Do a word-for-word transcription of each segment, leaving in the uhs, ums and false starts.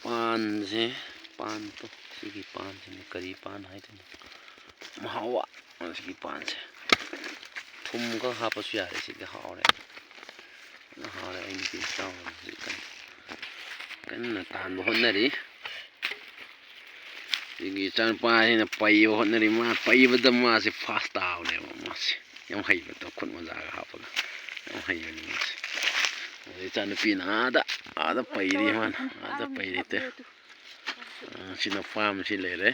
ꯄꯥꯟꯁꯦ, ꯄꯥꯟꯗꯣ, ꯁꯤꯒꯤ ꯄꯥꯟꯁꯤꯅ ꯀꯔꯤ ꯄꯥꯟ ꯍꯥꯏꯗꯣꯏꯅꯣ? ꯃꯍꯥꯎ ꯋꯥ-, ꯁꯤꯒꯤ ꯄꯥꯟꯁꯦ꯫ ꯊꯨꯝ ꯈꯔ ꯍꯥꯞꯄꯁꯨ ꯌꯥꯔꯦ, ꯁꯤꯗꯤ ꯍꯥꯎꯔꯦ꯫ ꯐꯖꯅ ꯍꯥꯎꯔꯦ꯫ ꯑꯩ ꯅꯨꯄꯤ ꯆꯥꯎꯔꯦ ꯍꯧꯖꯤꯛ ꯀꯟꯅ, ꯀꯟꯅ ꯇꯥꯟꯕ ꯍꯣꯠꯅꯔꯤ꯫ ꯁꯤꯒꯤ ꯏꯆꯥꯅꯨꯄꯥꯁꯤꯅ ꯄꯩꯕ ꯍꯣꯠꯅꯔꯤ꯫ ꯃꯥ ꯄꯩꯕꯗ ꯃꯥꯁꯦ ꯐꯥꯁ ꯇꯥꯕꯅꯦꯕ ꯃꯥꯁꯦ꯫ ꯌꯥꯝ ꯍꯩꯕꯗꯣ, ꯈꯨꯠ ꯃꯣꯖꯥꯒ ꯍꯥꯞꯄꯒ ꯌꯥꯝ ꯍꯩꯕꯅꯤ ꯃꯥꯁꯦ꯫ ꯑꯗꯩ ꯏꯆꯥꯅꯨꯄꯤꯅ ꯑꯥꯗ, ꯑꯥꯗ ꯄꯩꯔꯤ ꯃꯥꯅ, ꯑꯥꯗ ꯄꯩꯔꯤ ꯇꯦ꯫ ꯑ, ꯁꯤꯅ ꯐꯥꯝꯁꯤ ꯂꯩꯔꯦ꯫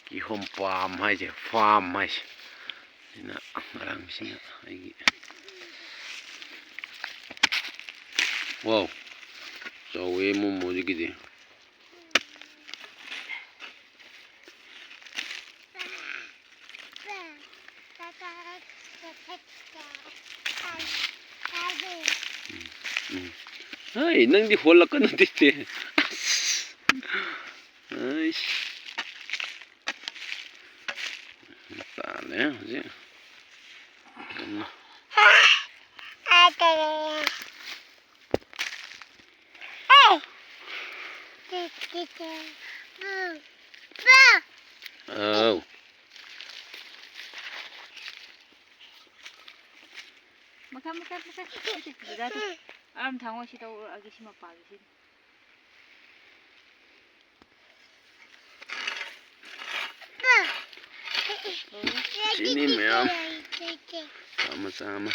ꯀꯤꯍꯣꯝ ꯄꯥꯝ ꯍꯥꯏꯁꯦ, ꯐꯥꯝ ꯍꯥꯏꯁꯦ꯫ ꯁꯤꯅ ꯉꯔꯥꯡꯁꯤꯅ ꯑꯩꯒꯤ, ꯋꯥꯎ, ꯆꯥꯎꯋꯦ ꯃꯣꯃꯣ ꯍꯧꯖꯤꯛꯀꯤꯗꯤ꯫ ꯎꯝ, ꯎꯝ꯫ ꯍꯩ, ꯅꯪꯗꯤ ꯍꯣꯜꯂꯛꯀꯅꯨ ꯇꯤꯠꯇꯦ꯫ ꯑꯁ꯫ ꯑꯩꯁ꯫ ꯇꯥꯜꯂꯦ ꯍꯧꯖꯤꯛ꯫ ꯀꯟꯅ꯫ ꯑꯧ꯫ ꯃꯈꯥ, ꯃꯈꯥ, ꯃꯈꯥ꯫ ꯅꯠꯇꯦ, ꯗꯗꯥꯗꯣ꯫ ꯑꯥꯔꯝ ꯊꯥꯡꯉꯣ ꯁꯤ ꯇꯧꯔꯛꯑꯒꯦ, ꯁꯤ ꯃꯄꯥꯒꯤ ꯁꯤꯗꯤ꯫ ꯁꯤꯅꯤ ꯃꯌꯥꯝ꯫ ꯆꯥꯝꯃ, ꯆꯥꯝꯃ꯫